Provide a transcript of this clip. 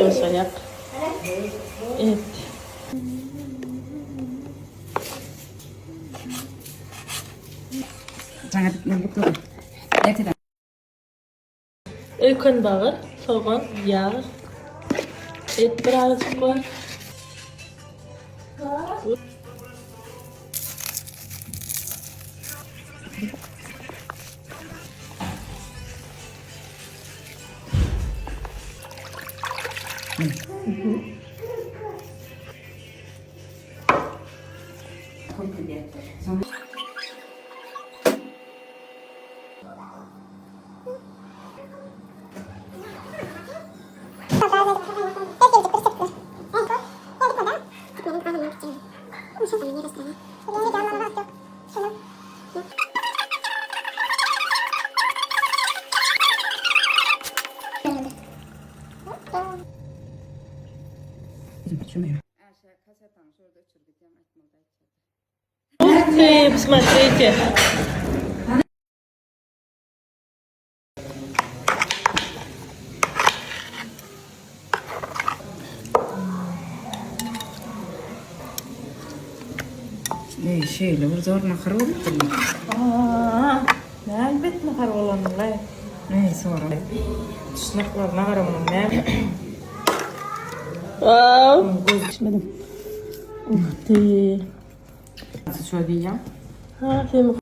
Duşaýak. Et. Öýken bagyr, sogan, ýag, et birazajyk bar. Ух ты, посмотрите. Eý, şeýle bir zor nahar bolupdyr. Aa, näme nahar bolanlaý? Eý, sora. Çynaklaryna gara munuň näme? Wow. Içmedim. Ух ты. Şo diýýän. Ha, sen.